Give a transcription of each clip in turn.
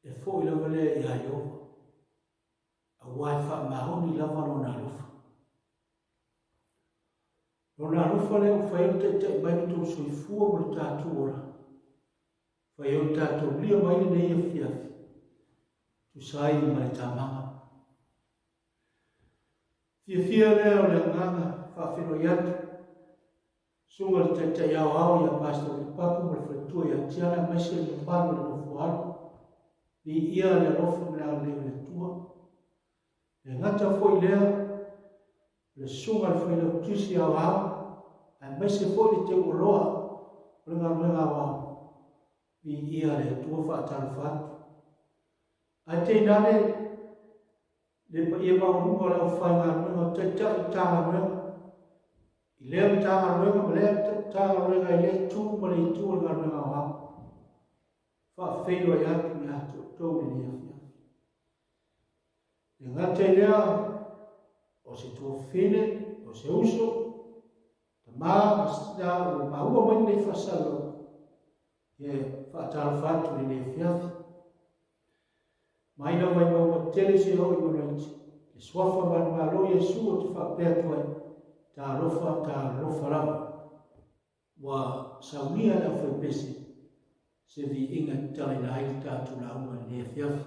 E foi lava lea ia Ieova, aua e faamaoni lava Lona alofa. Lona alofa lea ua fai ai le taitai mai lo outou soifua ma lo tatou ola, fai ai o tatou lia mai lenei afiafi, tusa ai ma le tamaga. Fiafia lea o le agaga faafeiloai atu, Susuga i le Taitai Aoao ia Pastor Vilipapu ma le faletua ia Tiana aemaise le mamalu o le nofo alo. Viia le alofa ma le agalelei o le Atua. E le gata foi i lea, o le Susuga i le Failautusi Aoao aemaise foi le teuoloa o le galuega aoao. Viia le Atua faatalofa atu. Ae tainane le paia maualuga o le aufaigaluega o Taitai o Matagaluega, i lea Matagaluega ma lea Matagaluega i lea itu ma le itu o le galuega aoao. Faafeiloai atu ia te outou i lenei afiafi. Le gata i lea, o se tuafafine, o se uso, tama ma se tina ua maua mai lenei faasalalauga, e faatalofa atu i lenei afiafi. Mai lava i mauga tele seia oo i mauga iti, le suafa manumalo o Iesu ou te faapea atu ai, Talofa, talofa lava. Ua saunia e le aufaipese se viiga e tatalaina ai le tatou lauga i lenei afiafi.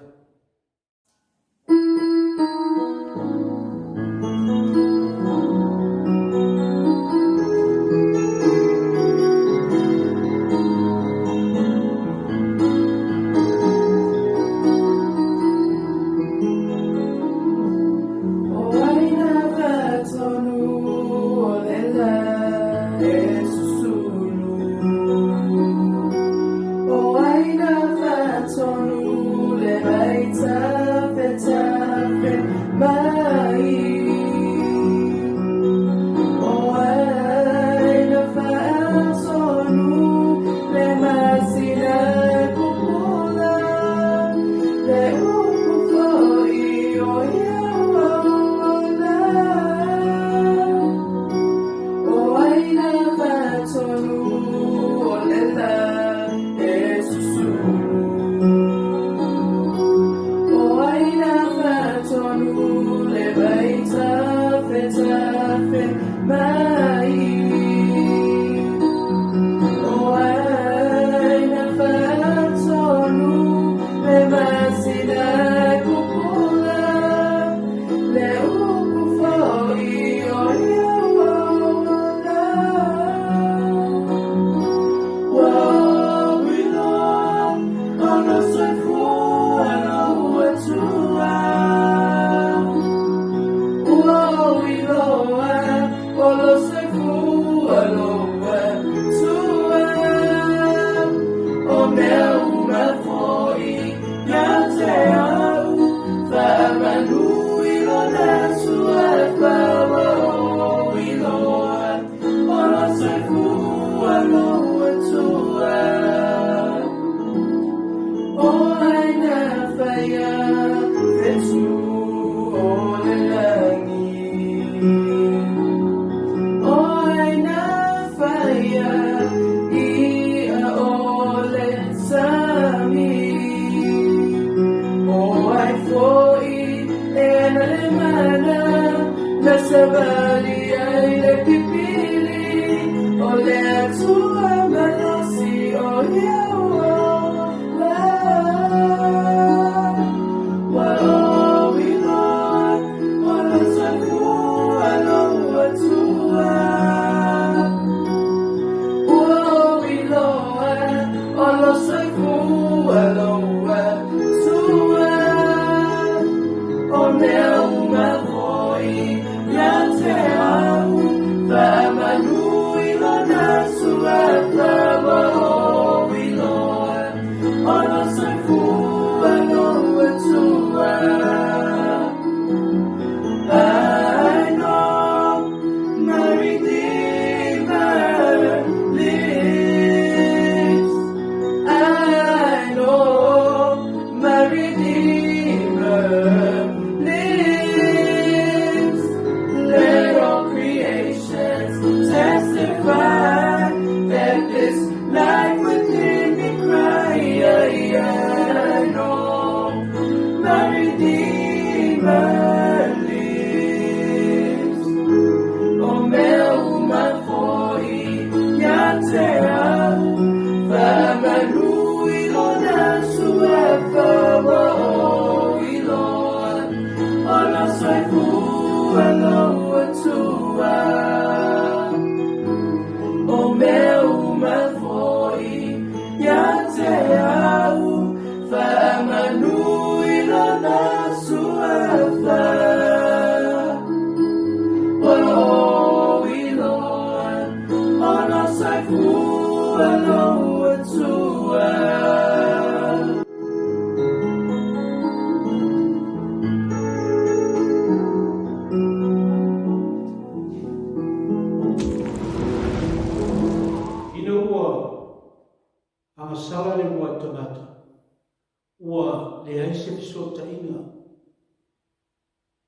Ua leai se fesootaiga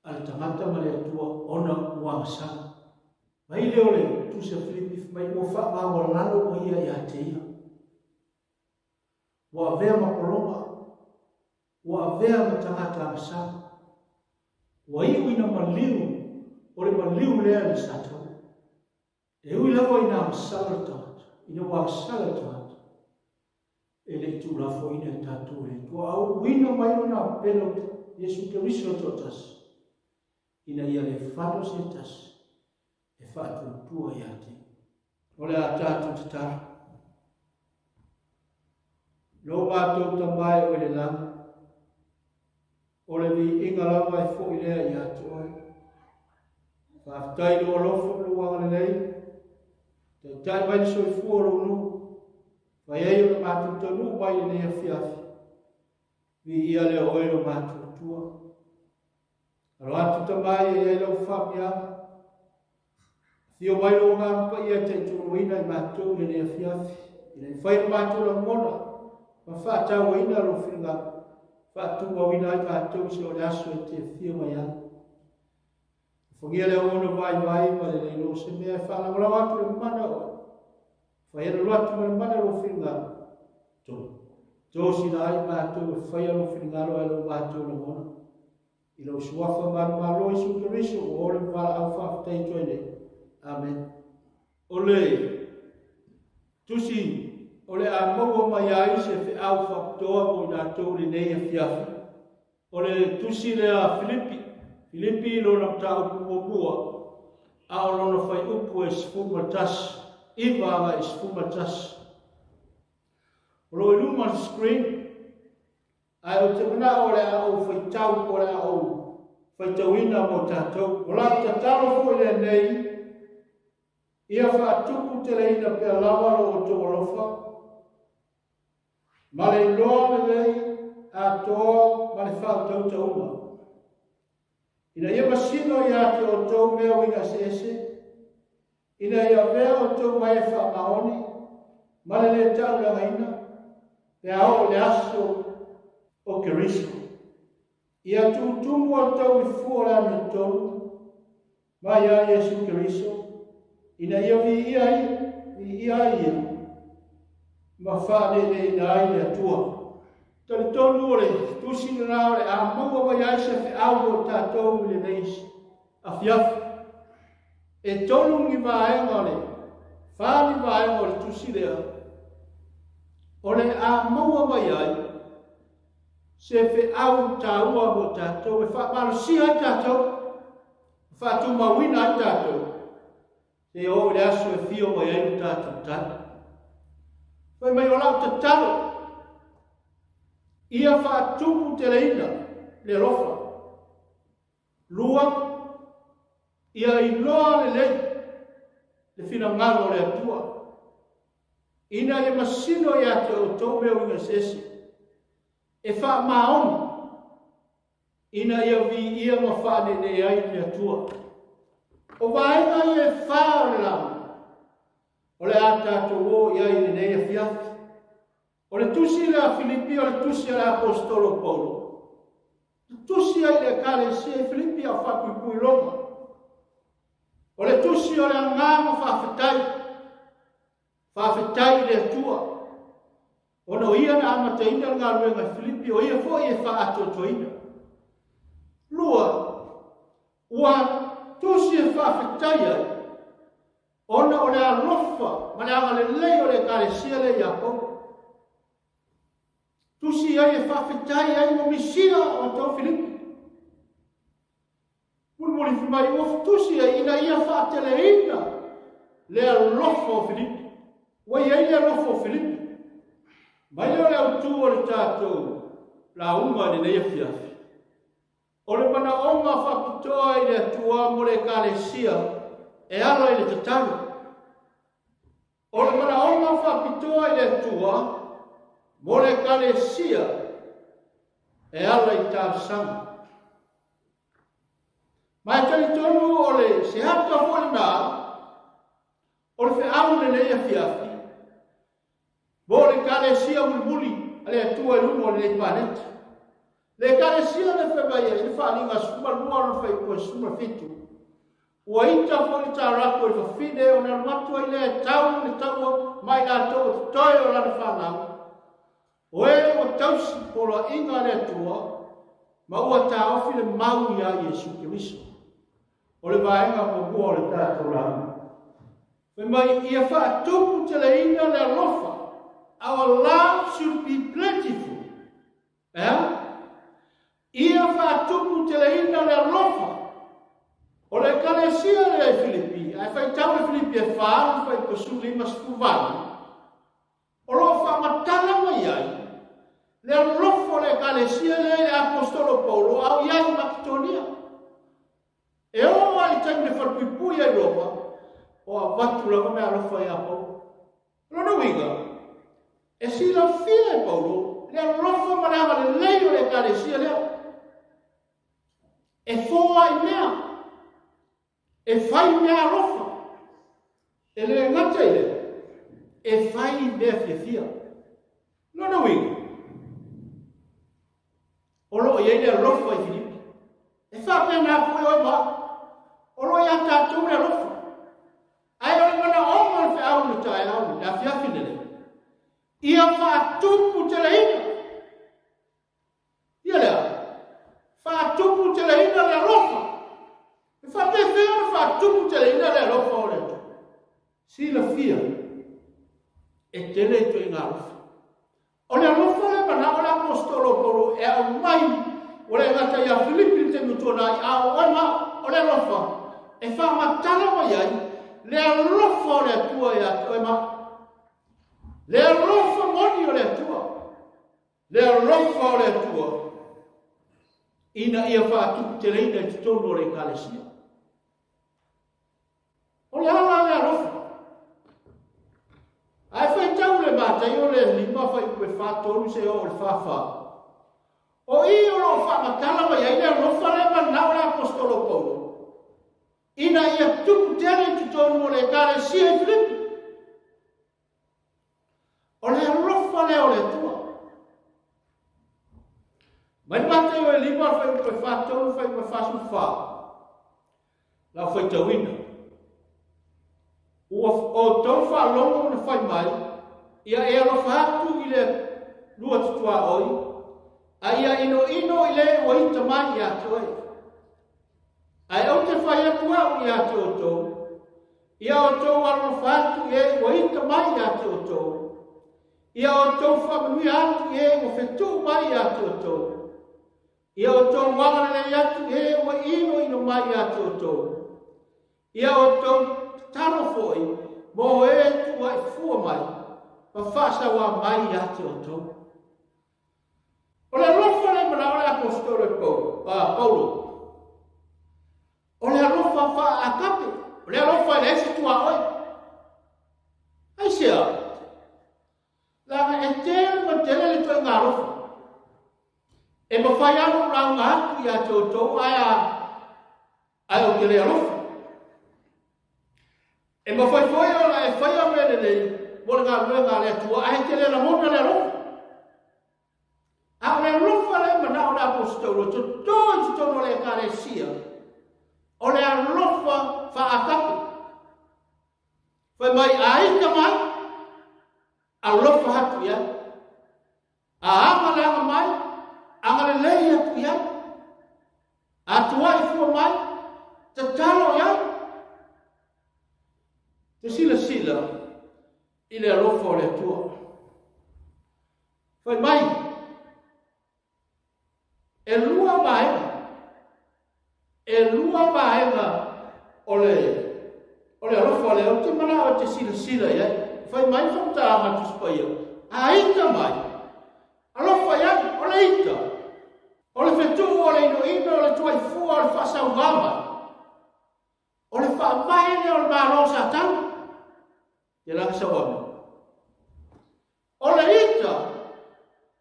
a le tagata ma le Atua ona ua agasala. Mai lea o le Tusi a Filipi fai mai ua faamaualalo o ia ia te ia. Ua avea ma pologa, ua avea ma tagata agasala. Ua iu ina maliu, o le maliu lea i le sataua. E ui lava ina agasala le tagata, ina ua agasala le tagata, e le i tuulafoaina e tatou e le Atua, a ua uina mai Lona pele o Iesu Keriso e toatasi, ina ia le fano se tasi e faatuatua ia te ia. O le a tatou tatalo. Lo matou Tama e oe le lagi, O le viiga lava e foi lea ia te oe. Faafetai i lou alofa ma lou agalelei. Taitai mai le soifua o lou nuu. Fai ai ona matou taunuu mai i lenei afiafi. Viia lea oe lo matou Atua. Alo atu Tama ia i ai lau faamiaga. Afio mai lou Agaga Paia e taitauina i matou i lenei afiafi, ina ia fai lo matou lagona ma faatauaina lou finagalo, faatumauina ai matou i se o le aso e te afio mai ai. Alofagia le auauna vaivai ma le le iloa o se mea e faalagolago atu le mana o oe. Fai alu atu ma le mana lou finagalo. Tosina ai matou e faia lou finagalo ae lou matou lagona. I lou Suafa manumalo Iesu Keriso ua ole ma valaau faafetai atu ai nei. Amene. O le Tusi o le a maua mai ai se feau faapitoa mo i latou i lenei afiafi, o le Tusi lea a Filipi, Filipi lona mataupu muamua, a o lona fuaiupu e 11, 9 agai 11. O lo o i luma o le screen. Ae ou te manao o le a ou faitau po o le a ou faitauina mo tatou. O lau tatalo foi lenei, ia faatupu teleina pea lava lo outou alofa, ma le iloa lelei atoa ma le faautauta uma, ina ia masino ia te outou mea uiga eseese, ina ia avea outou ma e faamaoni ma le lē taulagaina pe a oo i le aso o Keriso. Ia tutumu outou i fua o le amiotonu mai ia Iesu Keriso, ina ia viia ai, viia ai ia ma faaleleina ai le Atua. Talitonu o le tusi lena o le a maua mai ai se feau mo tatou i lenei afiafi. E tolu ni vaega o le fa ni vaega o le tusi lea o le a maua mai ai se feau taua mo tatou e faamalosia ai tatou, e faatumauina ai tatou, seia oo i le aso e fio mai ai lo tatou tali. Fai mai o lau tatalo, ia faatupu teleina le alofa. Lua, ia iloa lelei le finagalo o le Atua, ina ia masino ia te outou mea uiga eseese, e faamaoni, ina ia viia ma faaneenee ai le Atua. O vaega ia e fa o le lauga, o le a tatou o i ai i lenei afiafi. O le tusi lea a Filipi o le tusi a le Aposetolo o Paulo. Na tusi ai i le Ekalesia i Filipi a o faapuipui Roma. O le tusi o le agaga faafetai. Faafetai i le Atua. Ona o ia na amataina le galuega i Filipi, o ia foi e faaatoatoaina. Lua, ua tusi e faafetai ai ona o le alofa ma le agalelei o le Ekalesia lea ia Paulo. Tusi ai e faafetai ai ua misia o outou Filipi. Mulimuli fai mai ua tusi ai ina ia faateleina le alofa o Filipi. Ua i ai le alofa o Filipi. Mai lea o le autu o le tatou lauga i lenei afiafi. O le manaoga faapitoa i le Atua mo le Ekalesia e ala i le tatalo. O le manaoga faapitoa i le Atua mo le Ekalesia e ala i talosaga. Ma e talitonu o le se ata foi lena o le feau i lenei afiafi mo le Ekalesia mulimuli. a le Atua i luga o lenei paneti. Le Ekalesia lea fai mai ai i le Faaaliga 12 lona fuaiupu 17, Ua ita foi le Tarako i le fafine ona alu atu ai lea e tau le taua ma i latou o totoe o lana fanau, o e ua tausi poloaiga a le Atua ma ua taofi le mau iā Iesu Keriso. O le vaega muamua o le tatou lauga. Fai mai, ia faatuputeleina le alofa. Our love should be plentiful. Ea? Ia faatuputeleina le alofa. O le Ekalesia lea i Filipi, a e faitau le Filipi e 4 lona fuaiupu 58, o lo o faamatala mai ai le alofa o le Ekalesia lea i le Aposetolo Paulo a o i ai i Maketonia. E oo lava i le taimi na falepuipui ai Roma, o avatu lava meaalofa ia Paulo. O lona uiga, e silafia e Paulo le alofa ma le agalelei o le Ekalesia lea. E foai mea, e fai meaalofa, e le gata i lea, e fai mea fiafia. Lona uiga, o lo o i ai le alofa i Filipi. E faapena foi oe ma au. O lo o ia tatou le alofa. Ae o le manaoga o le feau i le taeao i le afiafi lenei, ia faatuputeleina. Ia lea, faatuputeleina le alofa. E faapefea ona faatuputeleina le alofa o le Atua? Silafia, e tele ituaiga alofa. O le alofa lea manao le Aposetolo o Paulo e aumai, ua le gata ia Filipi i le taimi ua tuanai, a o oe ma au, o le alofa e faamatala mai ai le alofa o le Atua ia te oe ma au. Le alofa moni o le Atua, le alofa o le Atua ina ia faatuputeleina i totonu o le Ekalesia. O le ala le alofa. Ae faitau le Mataio le 5 fuaiupu e 43 seia oo i le 44. O i o lo o faamatala mai ai le alofa lea manao le Aposetolo Paulo ina ia tupu tele i totonu o le Ekalesia i Filipi. O le alofa lea o le Atua. Mai le Mataio e 5 fuaiupu e 43 fuaiupu e 44. Lau faitauina. Ua outou faalogo ona fai mai, ia e alofa atu i le lua tutuaoi, a ia inoino i le ua ita mai ia te oe. Ae ou te fai atu au ia te outou, ia outou alolofa atu i e ua ita mai ia te outou, ia outou faamanuia atu i e ua fetuu mai ia te outou, Ia outou agalelei atu i e ua inoino mai ia te outou. Ia outou tatalo foi mo e tuuai fua mai ma faasauā mai ia te outou. O le alofa lea e manao le Aposetolo e Paulo, o le alofa faa-agape, o le alofa e leai se tuaoi. Aisea? Leaga e tele ma tele le ituaiga alofa. E mafai lava ona ou lauga atu ia te outou ae a, ae ou te le alofa. E mafai foi ona e faia mea lelei mo le galuega a le Atua ae te le lagona le alofa. A o le alofa lea e manao le Aposetolo e toto i totonu o le Ekalesia, o le alofa faa-agape. Fai mai, a ita mai, alofa atu i ai. A agaleaga mai, agalelei atu i ai. A tuai fua mai, tatalo i ai. Te silasila i le alofa o le Atua. Fai mai, E lua vaega. E lua vaega o le o le alofa lea ou te manao e te silasila i ai. Fai mai le faamatalaga a le Tusi Paia, a ita mai, alofa i ai, o le ita, o le fetuu, o le inoino, o le tuaifua, o le faasauga mai, o le faavae lea o le Malo o Satani. Te lagi sau ame. O le ita,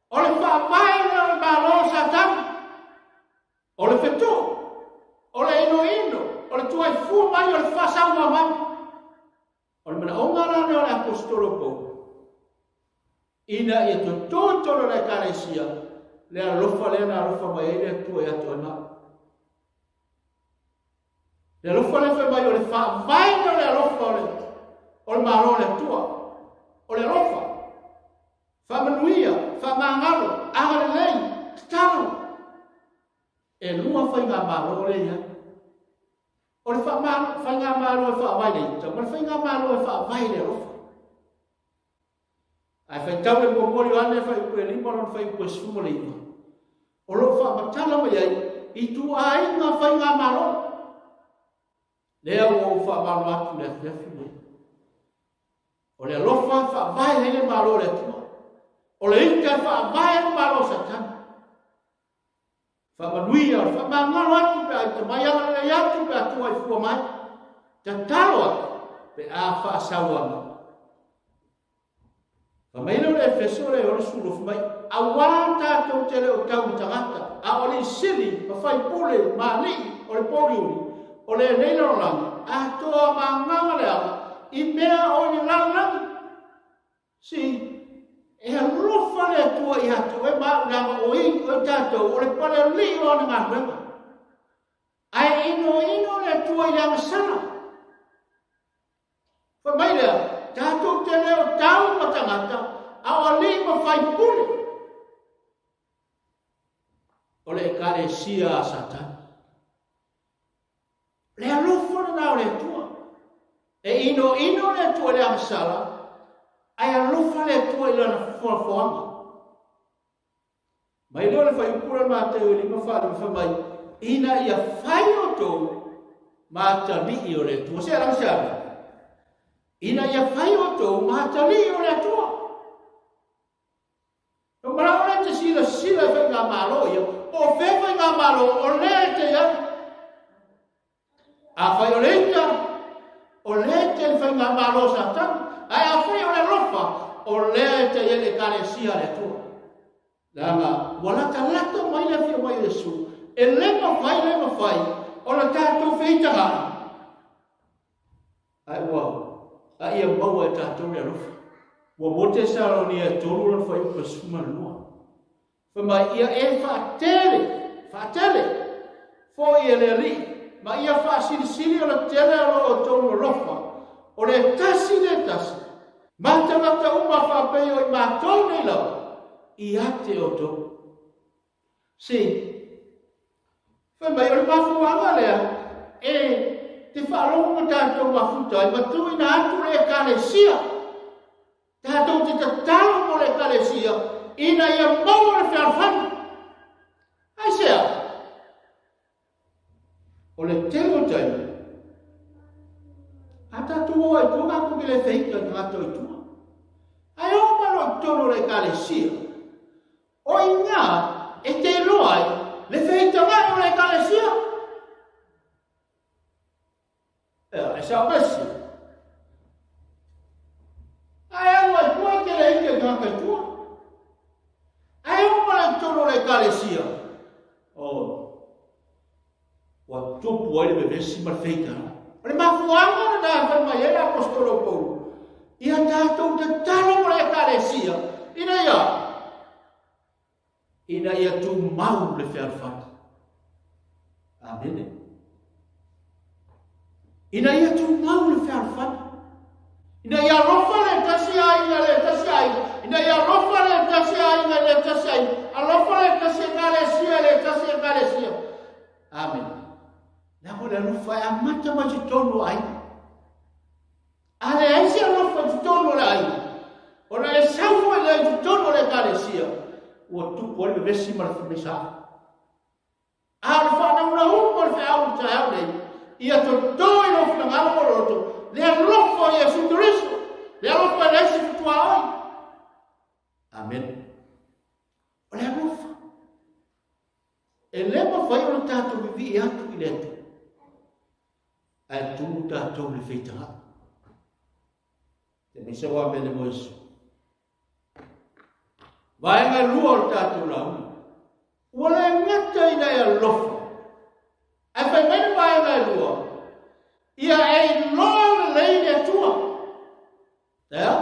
o le faavae lea o le Malo o Satani. O le fetuu, o le inoino, o le tuaifua mai, o le faasaua mai. O le manaoga la lea o le Aposetolo Paulo, Ina ia toto i totonu o le Ekalesia le alofa lea na alofa mai ai le Atua ia te oe ma au. Le alofa lea fai mai o le faavae o le alofa o le Malo o le Atua. O le alofa. Faamanuia, faamagalo, agalelei, tatalo. E lua faigamalo lea e i ai. O le faigamalo e faavae i le ita ma le faigamalo e faavae i le alofa. Ae faitau le muamua Ioane fuaiupu e 5 lona fuaiupu e 19, o lo o faamatala mai ai ituaiga faigamalo. Lea ua ou faamalamalama atu i le afiafi lenei. O le alofa e faavae ai le Malo o le Atua. O le ita e faavae ai le Malo o Satani. Faamanuia, o le faamagalo atu pe a ita mai, agalelei atu pe a tua i fua mai. Tatalo atu pe a faasauana. Fai mai lea o le Efeso lea e 60 fai mai, auā tatou te le o tau ma tagata, a o alii sili ma faipule ma alii o le pouliuli o lenei lalolagi, atoa ma agaga leaga i mea o i le lalolagi. Si, e alofa le Atua ia te oe ma au leaga o i, o i tatou, o le palealii o ana galuega. Ae inoino le Atua i le agasala. Fai mai lea, tatou te le o tau ma tagata, a o alii ma faipule o le Ekalesia a Satani. O le alofa lena o le Atua. E inoino le Atua i le agasala, ae alofa le Atua i lana foafoaga. Mai lea o le fuaiupu lea o Mateo e 5 4 5 fai mai, ina ia fai outou ma atalii o le Atua. Se alama se ave. Ina ia fai outou ma atalii o le Atua. No manao lea te silasila i faigamalo ia, po o fea faigamalo o lea e te i ai. Afai o le ita, o lea e te i le faigamalo o Satani, ae afai o le alofa, o lea e te i ai le Ekalesia a le Atua. Leaga ua latalata mai le afio mai o Iesu, e le mafai, le mafai ona tatou feitagai, ae ua a ia maua e tatou le alofa. Ua mo Tesalonia e 3 lona fuaiupu e 12. Fai mai, ia e faatele, faatele, foi e le Alii, ma ia faasilisili o le tele o lo outou alofa, o le tasi le tasi, ma tagata uma faapei o i matou nei lava, ia te outou. See, fai mai, o le mafuaaga lea e te faalogo ma tatou mafuta ai, ma tuuina atu le Ekalesia Tatou te tatalo mo le Ekalesia ina ia maua le fealofani. Aisea? O le tele o taimi, a tatou o ai tua, tatou te le feita i tagata o i tua. Ae oo mai loa i totonu o le Ekalesia, o i ina e te iloa ai le feitaga'i o le Ekalesia. Ea, e sao pesi. Ae alu ai tua e te le ike i tagata i tua. Ae oo mai i totonu o le Ekalesia, oh, ua tupu ai le vevesi ma le feitala. O le mafuaaga lena e fai mai ai le apostolo Paulo, ia tatou tatalo mo le Ekalesia, ina ia ina ia tumau le fealofani. Amene. Ina ia tumau le fealofani. Ina ia alofa le tasi aiga le tasi aiga. Ina ia alofa le tasi aiga le tasi aiga. Alofa le tasi ekalesia le tasi ekalesia. Amene. Leaga o le alofa e amata mai totonu o aiga. A leai se alofa i totonu o le aiga, ona e sau foi lea i totonu o le Ekalesia, ua tupu ai le vevesi ma le femesaai. A o le faanaunauga o le feau i le taeao nei, ia toto i lou finagalo ma lou loto le alofa o Iesu Keriso, le alofa e leai se fetuaoi. Amene. O le alofa. E le mafai ona tatou vivii atu i le Atua. Ae tumu tatou i le feitagai. Te mai se wā mele mo Iesu. Vaega e lua o le tatou lauga. Ua le gata ina e alofa. Ae fai mai le vaega e lua, ia e iloa lelei le Atua. Ea?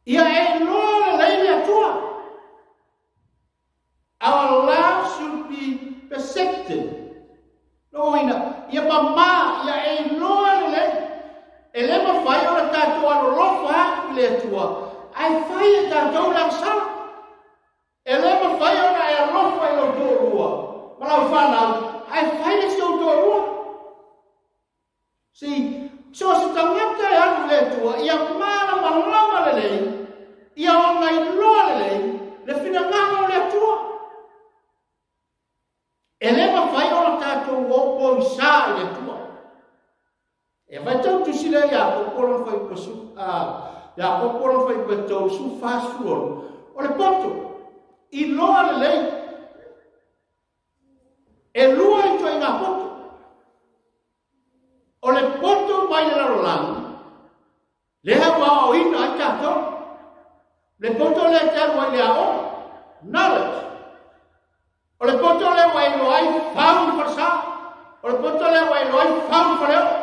Ia e iloa perceptive. Lona uiga, ia mama, ia e iloa lelei. E le mafai ona tatou alolofa atu i le Atua, ae fai e tatou le agasala. E le mafai ona e alofa i lou toalua ma lau fanau, ae fai le isi ou toalua. See, so o se tagata e alu i le Atua, ia malamalama lelei, ia ona iloa lelei le finagalo o le Atua. E le mafai ona tatou o pogisa i le Atua. E faitau tusi lea Iakopo lona fuaiupu Iakopo lona fuaiupu e 3, 46, o le poto, iloa lelei, e lua ituaiga poto. O le poto mai le lalolagi, lea ua aoaoina ai tatou. Le poto lea e te alu ai i le aoga, knowledge. O le poto lea ua e iloa ai fau le falesa. O le poto lea ua e iloa ai fau le faleoo.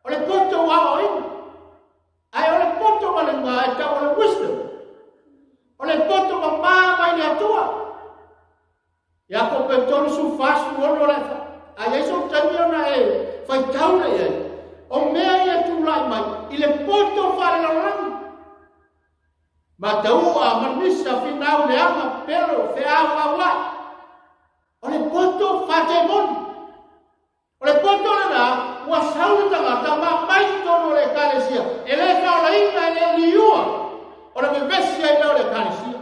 O le poto ua aoaoina. Ae o le poto ma le ga e tau o le wisdom. O le poto mamā mai le Atua. Iakopo e 3, 46 le a i ai sou taimi ona e faitau lea i ai. O mea ia e tulai mai i le poto faalelalolagi. Mataua, manisa, finau, leaga, pelo, feau, auai. O le poto faatemoni. O le poto lena ua sau le tagata ma aumai i totonu o le Ekalesia, e le faaolaina, e le liua, ona vevesi ai lea o le Ekalesia.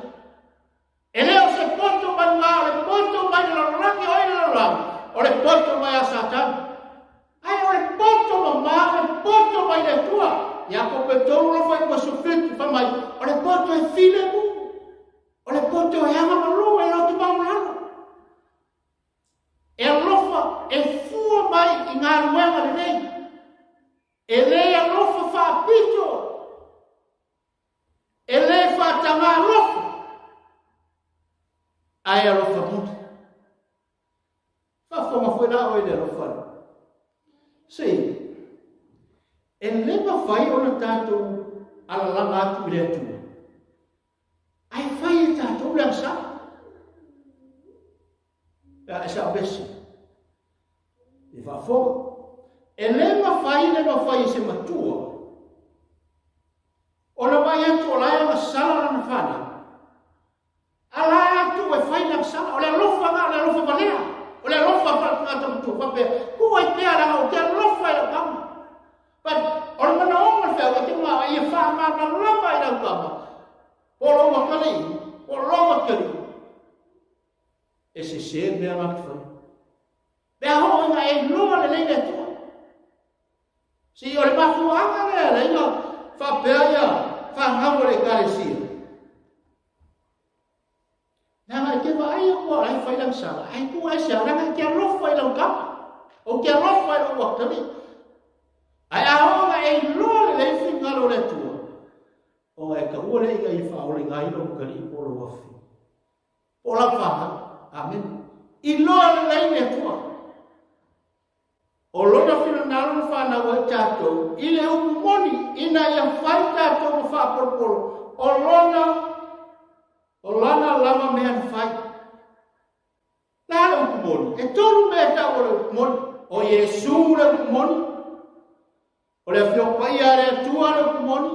E le o se poto mai luga, o le poto mai le lalolagi, o ai le lalolagi? O le poto mai a Satani. Ae o le poto mamā, o le poto mai le Atua. Iakopo e 3 lona fuaiupu 17, fai mai, o le poto e filemu, o le poto e agamalu, e loto maualalo. E alofa, e fua mai i galuega lelei. E le alofa faapito, e le faataga alofa, ae alofa moni. Faafofoga foi la oe i le alofa lea. See, e le mafai ona tatou alalaga atu i le Atua, ae fai e tatou le agasala. E sao vesi. E faafofoga. E le mafai le mafai e se matua ona vaai atu o la e agasala lana fanau. A la e atu e fai le agasala. O le alofa na, o le alofa valea. O le alofa faale-tagata matua. Faapea, tuu ai pea leaga ou te alofa i lau tama. But, o le manaoga o le feau, e te manao ia faamalamalama i lau tama, po o lou atalii, po o lou atalii, e sese le mea na te fai. Pe a oo ina e iloa lelei le Atua. See, o le mafuaaga lea e ala ai ona faapea ia fanau a le Ekalesia. Leaga e te vaai atu o la e fai lana sala, ae tuu ae se leaga e te alofa i lau tama. Ou te alofa i lou atalii. Ae a oo ina e iloa lelei finagalo o le Atua, ona e taua lea ina ia faaolaina ai lou atalii po o lou afafine. Po o lau fanau. Amene. Iloa lelei le Atua. O lona finagalo na fanau ai tatou i le upu moni ina ia fai tatou ma faapolopolo o lona o lana lava mea na fai. Le a le upu moni? E tolu mea e tau o le upu moni. O Iesu le upu moni. O le Afioga Paia a le Atua le upu moni.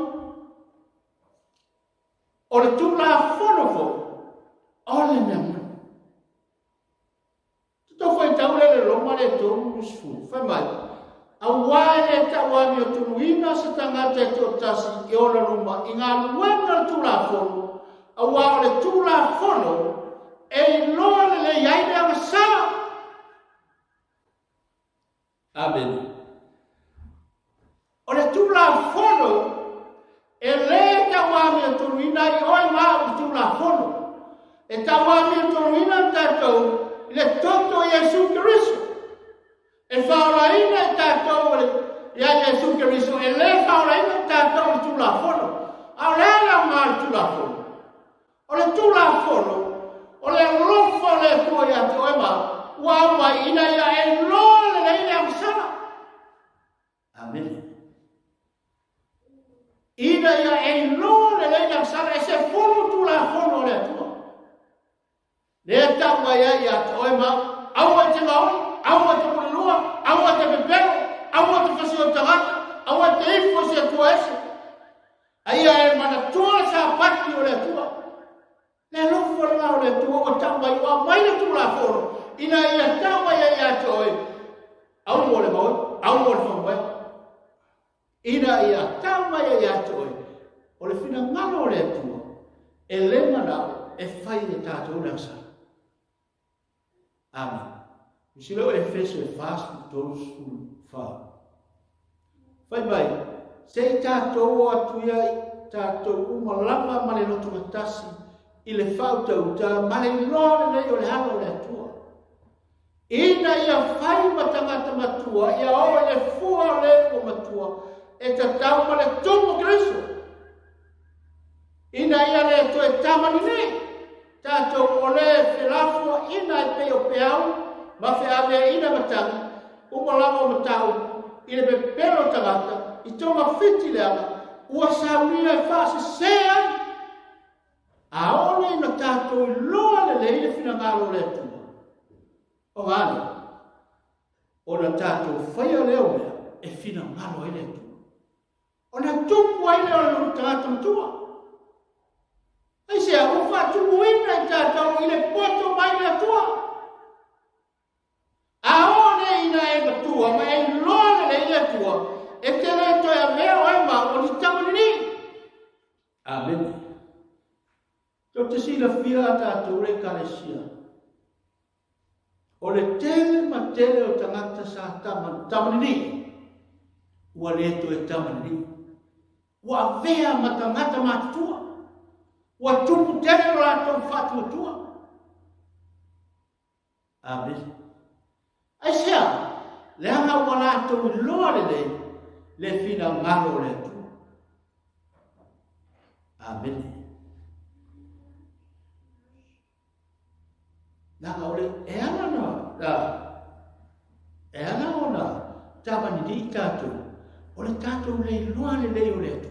O le Tulafono foi o le mea moni. Tatou faitau lea i le Roma le 30, fai mai, Auā e le tauamiotonuina se tagata e toatasi i ona luma i galuega o le Tulafono, auā o le Tulafono e iloa lelei ai le agasala. Amene. O le Tulafono e le tauamiotonuina ai oe ma au i le Tulafono. E tauamiotonuina tatou i le toto o Iesu Keriso. E faaolaina i tatou ia Iesu Keriso, e le faaolaina i tatou i le Tulafono. A o le a le aoga o le Tulafono? O le Tulafono, o le alofa o le Atua ia te oe ma au, ua aumai ina ia e iloa lelei le agasala. Amene. Ina ia e iloa lelei le agasala, e se fulu Tulafono a le Atua. Lea e tau mai ai ia te oe ma au. Aua e te gaoi, aua e te mulilua, aua e te pepelo, aua e te fasio i tagata, aua e te ifo i se Atua ese. A ia e manatua le Sapati o le Atua. Le alofa lena o le Atua ua tau mai, ua aumai le Tulafono, ina ia tau mai ai ia te oe, aua le gaoi, aua le faumaea. Ina ia tau mai ai ia te oe, o le finagalo o le Atua, e le manao e fai e tatou le agasala. Amene. Tusi lea o Efeso e 4, 13, 14. Fai mai, se i tatou o atu ia i tatou uma lava ma le lotogatasi i le faautauta ma le iloa lelei o le alo o le Atua. Ina ia fai ma tagata matua, ia oo i le fua o le ua matua, e tatau ma le tumu o Keriso. Ina ia le toe tamani nei, tatou o le felafoaiina e pei o peau ma feaveaiina matagi, uma lava o mataupu i le pepelo o tagata i togafiti leaga ua saunia e faasese ai. A oo nei ina tatou iloa lelei le finagalo o le Atua, o a lea? Ona tatou faia lea o mea e finagalo ai le Atua. Ona tupu ai lea o le tagata matua. Aisea, ua faatumuina i tatou i le poto mai le Atua. A oo nei ina e matua ma e iloa lelei le Atua, e te le toe avea oe ma au o ni tamalii. Amene. Tou te silafia a tatou le Ekalesia, o le tele ma tele o tagata sa tama, tamalii, ua le toe tamalii. Ua avea ma tagata matutua. Ua tupu tele lo latou faatuatua. Amene. Aisea? Leaga ua latou iloa lelei le finagalo o le Atua. Amene. Leaga o le, e ala na, na, e ala ona tavanilii tatou, o le tatou le iloa lelei o le Atua.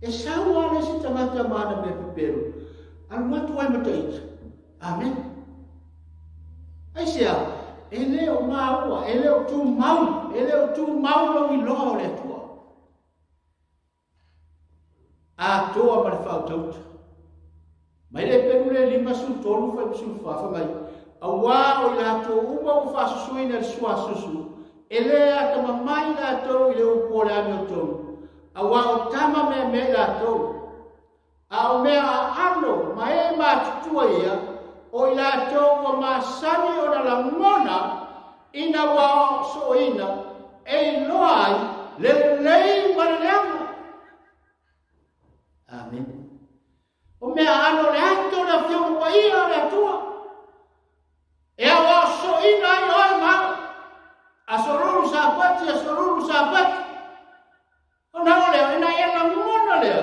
E sau lava le isi tagata ma ana mea pepelo, alu atu ai ma taita. Amene. Aisea? E le o maua, e le o tumau, e le o tumau lou iloa o le Atua. Atoa ma le faautauta. Mai le pelu le 53 fai ma 14, fai mai, Auā o i latou uma ua faasusuina i le suasusu, e le atamamai i latou i le upu o le amiotonu, auā o tama meamea i latou. A o mea aano ma e matutua ia, o i latou ua masani ona lagona ina ua sooina e iloa ai le lelei ma le leaga. Amene. O mea aano o le ato o le Afioga Paia a le Atua, e aoao soina ai oe ma au. Aso Lulu Sapati, Aso Lulu Sapati. Ona o lea, ina ia lagona lea,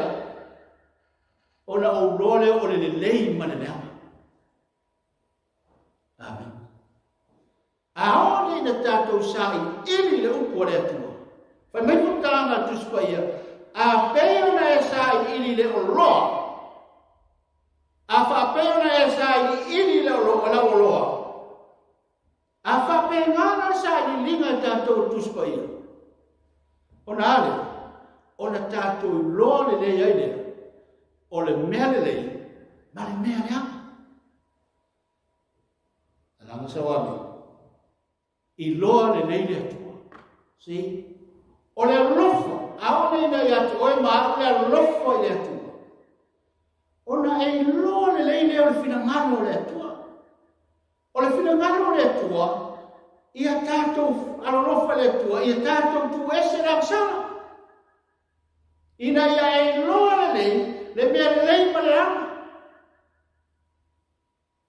ona ou loa lea o le lelei ma le leaga. Amen. A oo nei ina tatou sailiili i le upu a le Atua, fai mai faamatalaga a le Tusi Paia, a pei ona e sailiili i le oloa, a faapei ona e sailiili i le oloa, lau oloa, A faapena la le sailiiliga e tatou o le Tusi Paia, ona a lea? Ona tatou iloa lelei ai lea o le mea lelei ma le mea leaga. Alaga sauami, iloa lelei le Atua. See? O le alofa, aole ina ia te oe ma au le alofa i le Atua. Ona e iloa lelei lea o le finagalo o le Atua. O le finagalo o le Atua, ia tatou alolofa i le Atua, ia tatou tuu ese le agasala, ina ia e iloa lelei le mea lelei ma le leaga.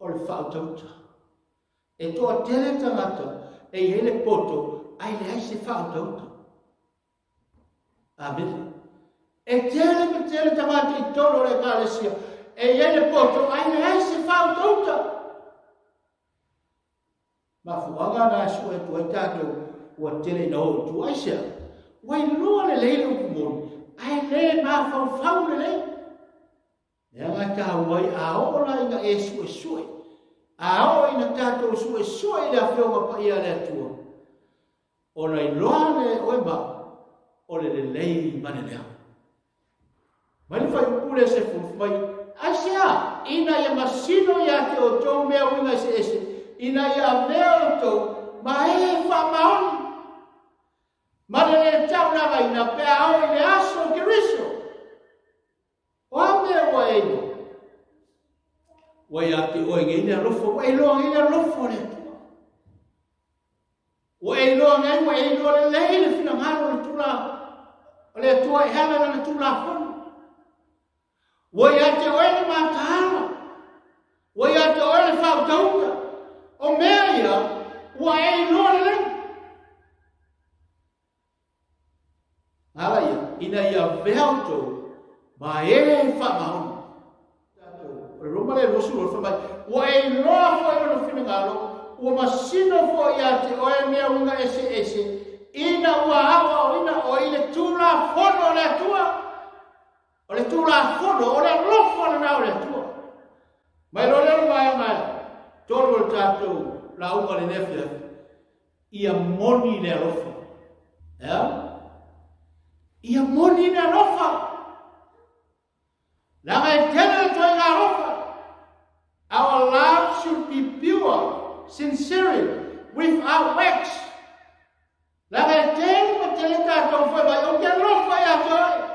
O le faautauta. E toatele tagata e i ai le poto ae leai se faautauta. Amene. E tele ma tele tagata i totonu o le Ekalesia e i ai le poto ae leai se faautauta. Mafuaaga na e sue atu ai tatou ua tele ina o i tua. Aisea? Ua iloa lelei le upu moni ae le mafaufau lelei. Leaga e taua ai a oo la ina e suesue. A oo ina tatou suesue i le Afioga Paia a le Atua, ona iloa lea e oe ma au, o le lelei ma le leaga. Mai le fuaiupu lea 10, fai mai, Aisea? Ina ia masino ia te outou mea uiga eseese, ina ia avea outou ma e faamaoni, ma le lē taulagaina pe a oo i le aso o Keriso. O a mea ua e iloa? Ua ia te oe nei le alofa, ua e iloa nei le alofa o le Atua. Ua e iloa nei, ua e iloa lelei le finagalo o le tula o le Atua e ala i lana Tulafono. Ua ia te oe le mataala, ua ia te oe le faautauta. O mea ia, ua e iloa lelei. Ala ia, ina ia avea outou ma e faamaoni. O le Roma lea 22, fai mai, ua e iloa foi lona finagalo, ua masino foi ia te oe mea uiga eseese, ina ua aoaoina oe i le Tulafono o le Atua. O le Tulafono, o le alofa lena o le Atua. Mai loa lea o le vaega tolu o le tatou lauga i lenei afiafi, ia moni le alofa. Ea? Ia moni le alofa. Leaga e tele le ituaiga alofa. Our love should be pure, sincere, without wax. Leaga e tele ma tele tatou fai mai, ou te alofa ia te oe.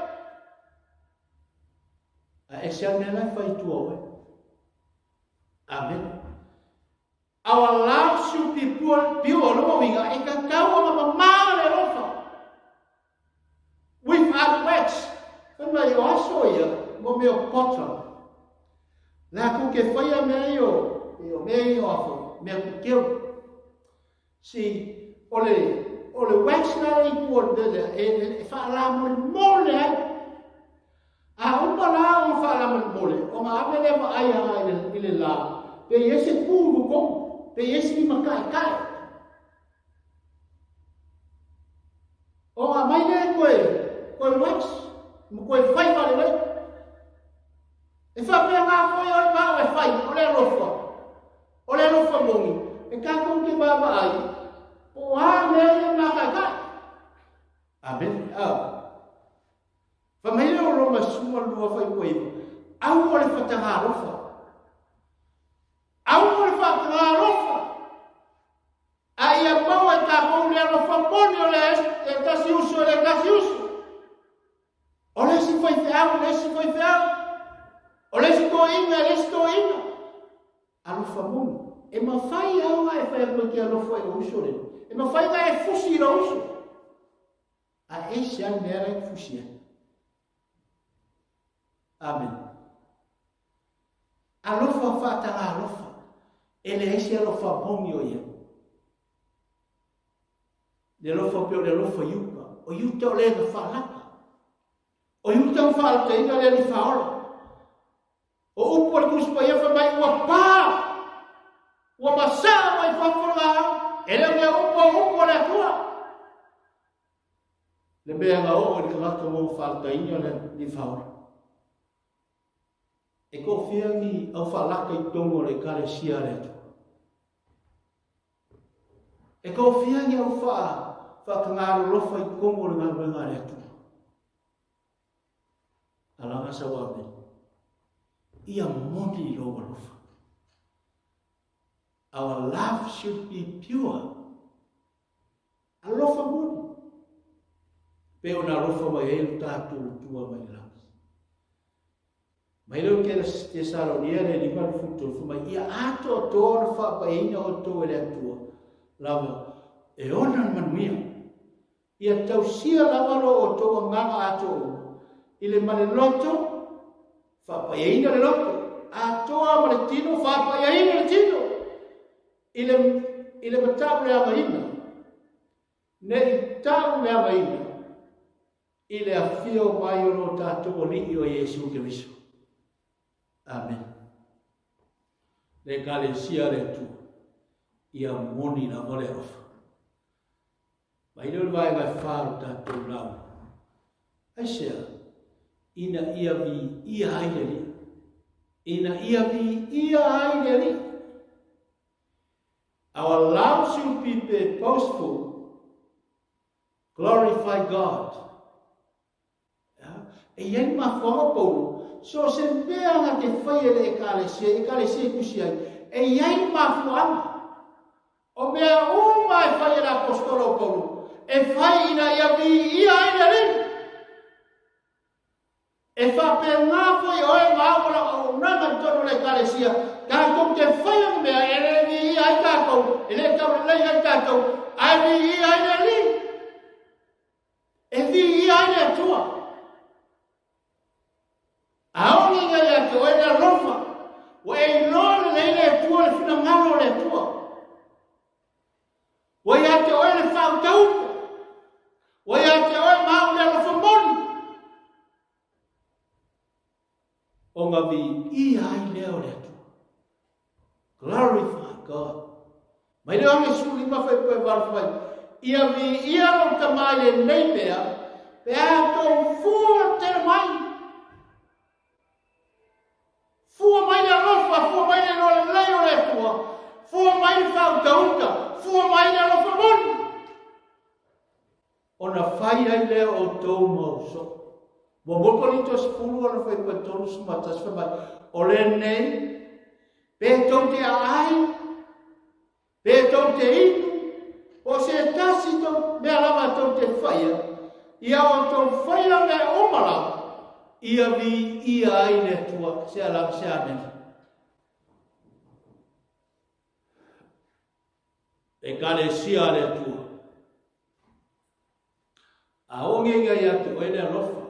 A ese a mea la e fai i tua o oe. Amen. Our love should be pure, pure lona uiga, e tatau ona mamā le alofa. Without wax. Fai mai, o aso ia, mo mea o potter. Latou ke whaia mea i o, o mea i o afo, mea kukeu. Si, o le, o le wax la i tua o le mea lea, e, e faalamolemole ai. A uma la ona faalamolemole, ona ave lea vaai agai i le, i le la, pe i ai se pu i totonu, pe i ai se lima taetae. Ona aumai lea toe, toe wax, ma toe fai faalelei. E faapena foi oe ma au e fai, o le alofa. O le alofa moni, e tatou te vaavaai, po o a mea ia mataitai. Amene. Ah. Fai mai lea o Roma 12 fuaiupu 9, aua le fataga alofa. Aua le fataga alofa. A ia maua e tatou le alofa moni o le tasi uso e le tasi uso. O le isi faifeau i le isi faifeau. O le isi toeaina i le isi toeaina. Alofa moni. E mafai lava ona e fai atu e te alofa i lou uso lea. E mafai ona e fusi i lou uso. A ese lava le mea la e fusi ai. Amen. Alofa faataga alofa. E leai se alofa moni o ia. Le alofa pei o le alofa i uta. O Iuta o le na faalata. O Iuta na faalataina le Alii Faaola. O upu a le Tusi Paia fai mai ua pa, ua masaa mai fafo le laau, e le o mea upu o upu a le Atua. Le mea na oo i le tagata ua faalataina le Alii Faaola. E toafia ni au faalata i totonu o le Ekalesia a le Atua? E toafia ni au faatagalolofa i totonu o le galuega a le Atua? Alaga sau amene. Ia moni lou alofa. Our love should be pure. Alofa moni. Pe ona alofa mai ai lo tatou Atua mai le lagi. Mai lea o Tesalonia le 53, fai mai, ia atoatoa ona faapaiaina outou e le Atua lava e ona le manuia. Ia tausia lava lo outou agaga atoa uma i le ma le loto, faapaiaina le loto, atoa ma le tino, faapaiaina le tino, i le, i le matauleagaina, ne i tauleagaina i le afio mai o lo tatou Alii o Iesu Keriso. Amene. Le Ekalesia a le Atua, ia moni lava le alofa. Mai lea o le vaega e fa o le tatou lauga. Aisea? Ina ia viia ai le Alii. Ina ia viia ai le Alii. Our love should be purposeful. Glorify God. E i ai le mafuaaga o Paulo, so o se mea na te fai e le ekalesia, ekalesia e tusi ai, e i ai le mafuaaga. O mea uma e fai e le apostolo o Paulo, e fai ina ia viia ai le Alii. E faapena foi oe ma au ma lau auaunaga i totonu o le Ekalesia, tatou te faia ni mea e le viia ai tatou, e le taulelei ai tatou, ae viia ai le Alii. E viia ai le Atua. Aoga ia ia te oe le alofa, ua e iloa lelei le Atua, le finagalo o le Atua. Ua ia te oe le faautauta, ua ia te oe ma au le alofa moni, ona viia ai lea o le Atua. Glorify God. Mai le Ioane 15 fuaiupu 8 fai mai, Ia viia lou Tama i lenei mea, pe a tou fua tele mai. Fua mai le alofa, fua mai le iloa lelei o le Atua, fua mai le faautauta, fua mai le alofa moni, ona fai ai lea o outou mau soo. Muamua Korinto 10 ona fuaiupu 31 fai mai, O lenei, pe tou te aai, Pe tou te inu, po o se tasi tou mea lava tou te faia, ia outou faia mea uma lava, ia viia ai le Atua. Se ala se amene. Ekalesia a le Atua. A oge ia ia te oe le alofa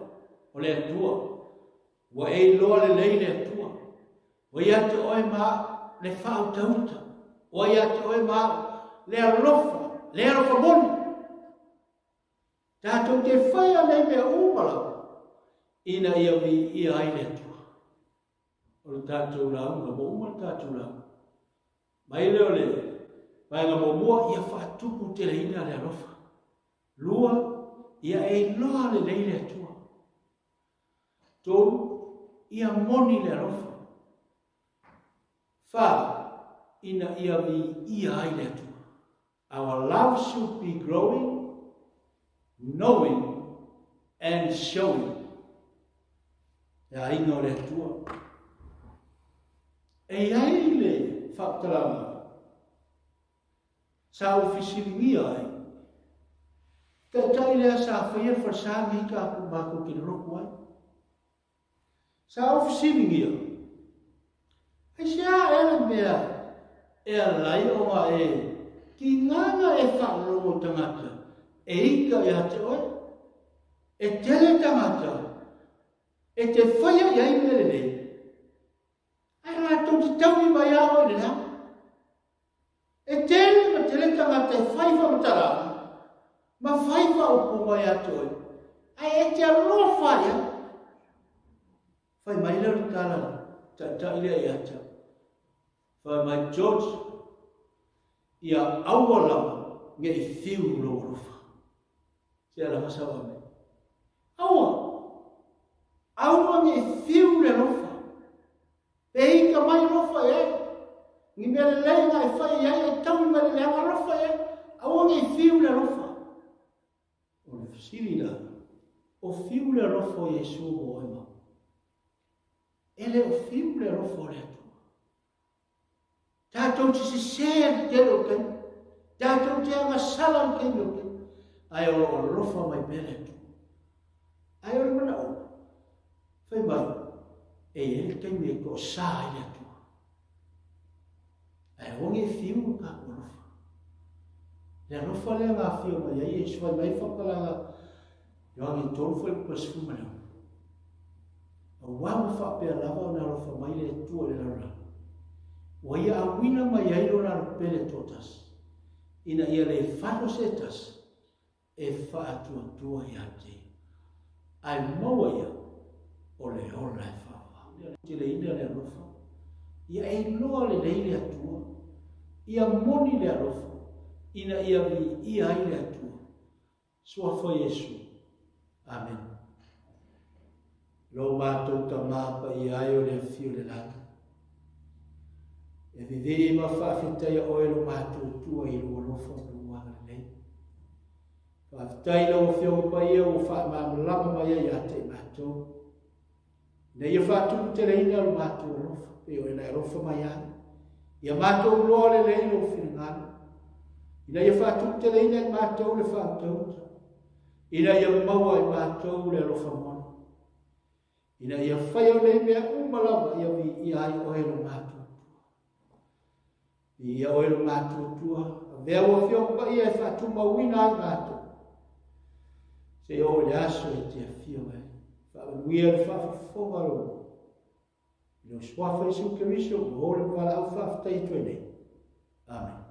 o le Atua, ua e iloa lelei le Atua, ua ia te oe ma au le faautauta, ua ia te oe ma au le alofa, le alofa moni. Tatou te faia nei mea uma lava, ina ia viia ai le Atua. O le tatou lauga, ua uma le tatou lauga. Mai lea o le vaega muamua, ia faatupu teleina le alofa. Lua, ia e iloa lelei le Atua. Tolu, ia moni le alofa. Fa, ina ia viia ai le Atua. Our love should be growing, knowing and showing. Le aiga o le Atua. E i ai le faamatalaga sa ou fesiligia ai, Taitai lea sa faia le falesa nei tatou matou te lolotu ai. Sa ou fesiligia, Aisea ea le mea e ala ai ona e tigaga e faalogo tagata e ita ia te oe? E tele tagata e te faia i ai mea lelei, ae latou te taui mai a oe i le leaga. E tele ma tele tagata e fai faamatalaga ma fai faaupuga ia te oe, ae e te alofa ai au. Fai mai lea o le tala le taitai lea ia te au. Fai mai, George, ia aua lava ne i fiu lou alofa. Se ala sau ame. Aua! Aua ne i fiu le alofa. E ika mai alofa i ai. Ni mea lelei na e fai i ai e taui mai le leaga alofa i ai. Aua ne i fiu le alofa. O le fesili la, o fiu le alofa o Iesu mo oe ma au? E le o fiu le alofa o le Atua. Tatou te sesē i le tele o taimi. Tatou te agasala i le taimi o taimi. Ae o lo o alofa mai pea le Atua. Ae o le manaoga, fai mai, e i ai le taimi e toasā ai le Atua. Ae aua ne i fiu lo tatou alofa. Le alofa lea na afio mai ai Iesu, fai mai faamatalaga Ioane 3 fuaiupu 16. Aua ua faapea lava ona alofa mai le Atua i le lalolagi, ua Ia auina mai ai Lona Alo Pele toatasi, ina ia le falo se tasi e faatuatua ia te Ia, ae maua ia o le ola e faavavau. Teleina le alofa, ia e iloa lelei le Atua, ia moni le alofa, ina ia viia ai le Atua. Suafa Iesu. Amene. Lo matou Tama paia ai o le afio i le lagi. E vivii ma faafetaia oe lo matou Atua i lou alofa ma lou agalelei. Faafetai i lau Afioga Paia ua faamalamalama mai ai ia te i matou. Ina ia faatuputeleina lo matou alofa, pei ona e alofa mai ai. Ia matou iloa lelei lou finagalo. Ina ia faatuputeleina i matou le faautauta. Ina ia maua i matou le alofa moni. Ina ia faia o nei mea uma lava ia viia ai oe lo matou Atua. Viia oe lo matou Atua, avea ua Afioga Paia e faatumauina ai matou. Seia oo i le aso e te afio ai. Faamanuia le faafofoga o lou I lou Suafa Iesu Keriso, ua o le valaau faafetai atu ai nei. Amene.